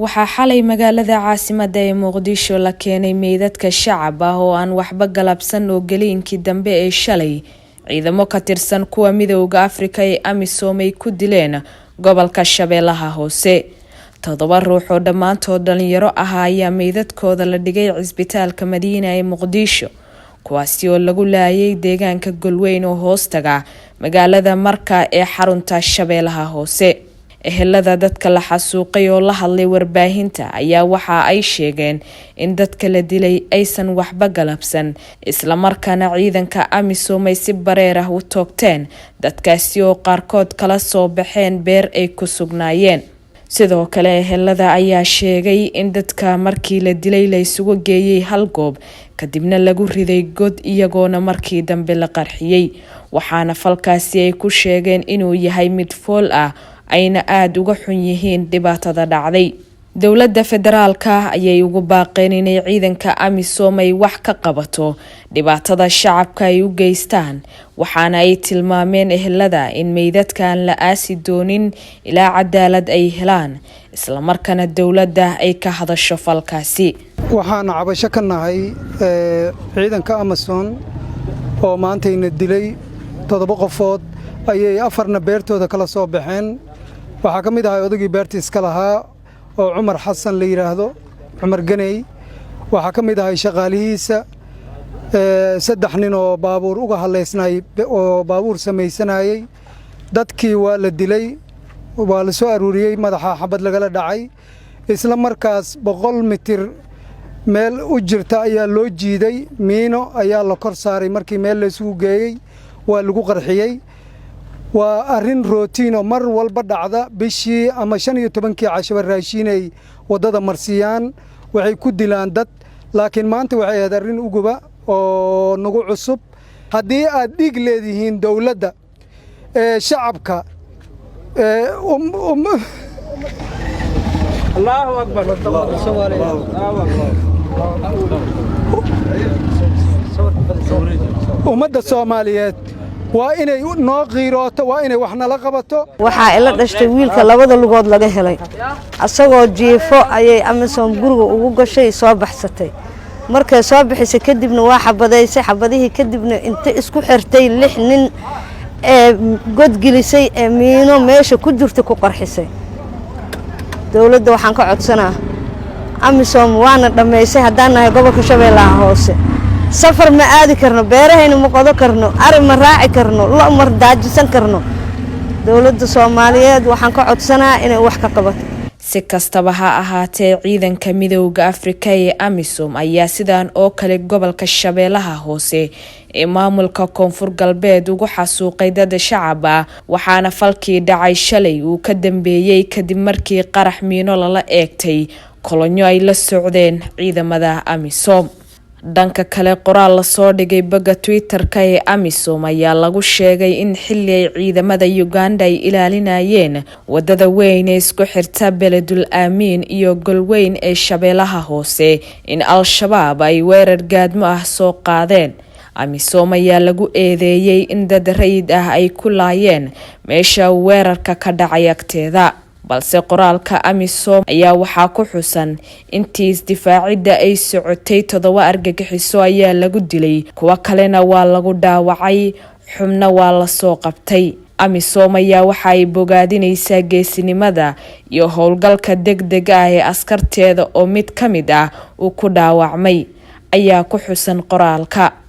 Waxaa xalay magaalada caasimadda ee Muqdisho la keenay meydadka shacab ah oo aan waxba galabsan oo geliinkii dambe ee shalay ciidamo ka tirsan kuwa Midowga Afrika ee AMISOM ay ku dileen gobolka Shabeellaha Hoose. 7 ruux oo dhammaantood dhalinyaro ah ayaa meydadkooda la dhigay cisbitaalka Madiina ee Muqdisho, kuwaasi oo lagu laayay deegaanka Golweyn oo hoostaga magaalada Marka ee xarunta Shabeellaha Hoose. Ehelada dadka la xasuuqay oo la hadlay warbaahinta ayaa waxa ay sheegeen in dadka la dilay aysan waxba galabsan, islamarkaana ciidanka AMISOM ay si bareer ah u toogteen dadkaasi oo qaarkood kala soo baxeen beer ay ku sugnaayeen. Sidoo kale ehelada ayaa sheegay in dadka markii la dilay la isugu geeyay hal goob, kadibna lagu riday god, iyagoona markii dambe la qarxiyey, waxaana falkaasi ay ku sheegeen inuu yahay mid fool ah ayna aada uga xun yihiin dhibaatada dhacday. Dowladda federaalka ayay ugu baaqeen inay ciidanka AMISOM ay wax ka qabato dhibaatada shacabka ay u geystaan, waxaana ay tilmaameen ehelada in meydadkaan la aasi doonin ilaa cadaalad ay helaan, islamarkaana dowladda ay ka hadasho falkaasi. Waxaan cabasho ka nahay ciidanka AMISOM oo maantayna dilay 7 qofood ayay 4na beertooda kala soo baxeen. Waxaa ka mid ahay odaygii beerta iska lahaa oo Cumar Xasan la yidhaahdo, Cumar Ganey. Waxaa ka mid ahay shaqaalihiisa 3 nin oo baabuur uga hadlaysnay oo baabuur samaysanayey. Dadkii waa la dilay, waa la soo aruuriyey, madaxa xabad lagala dhacay. Isla markaas 100 mitir meel u jirta ayaa loo jiiday, miino ayaa la kor saaray. Markii meel la isugu geeyey waa lagu qarxiyey. Waa arrin routine oo mar walba dhacda, bishii ama 15kii cashaba raashiinay waddada marsiiyaan, waxay ku dilaan dad. Laakiin maanta waxay ahayd arrin uguba oo nagu cusub. Haddii aad dhiig leedihiin dowladda ee shacabka Allahu akbar. Ummadda Soomaaliyeed waa inay noo qiirooto, waa inay wax nala qabato. Waxaa ila dhashtay wiilka labada lugood laga helay, asagoo jiifo ayay AMISOM guriga ugu gashay, soo baxsatay. Markay soo bixisay kadibna waa xabadaysay, xabadihii kadibna inta isku xirtay 6 nin ee godgelisay ee miino meesha ku jirta ku qarxisay. Dowladda waxaan ka codsanaa, AMISOM waana dhammaysay. Haddaan nahay gobolka Shabeellaha Hoose, safar ma aadi karno, beerahayna ma qodo karno, ari ma raaci karno, lo ma daajisan karno. Dowladda Soomaaliyeed waxaan ka codsanaa inay wax ka qabato. Si kastaba ha ahaatee, ciidanka Midowga Afrika ee AMISOM ayaa sidan oo kale gobolka Shabeellaha Hoose ee maamulka Koonfur Galbeed ugu xasuuqay dad shacab ah, waxaana falkii dhacay shalay uu ka dambeeyey kadib markii qarax miino lala eegtay kolonyo ay la socdeen ciidamada AMISOM. Dhanka kale, qoraal lasoo dhigay bogga Twitter-ka ee AMISOM ayaa lagu sheegay in xilli ay ciidamada Uganda ay ilaalinayeen wadada weyn ee isku xirta Beledul Aamiin iyo Golweyn ee Shabeellaha Hoose in Al-Shabaab ay weerar gaadmo ah soo qaadeen. AMISOM ayaa lagu eedeeyey in dad rayid ah ay ku laayeen meesha weerarka ka dhacay agteeda, balse qoraalka AMISOM ayaa waxaa ku xusan intii isdifaacidda ay socotay 7 argagixiso ayaa lagu dilay, kuwo kalena waa lagu dhaawacay, xubna waa lasoo qabtay. AMISOM ayaa waxa ay bogaadinaysaa geesinimada iyo howlgalka degdeg ah ee askarteeda oo mid ka mid ah uu ku dhaawacmay, ayaa ku xusan qoraalka.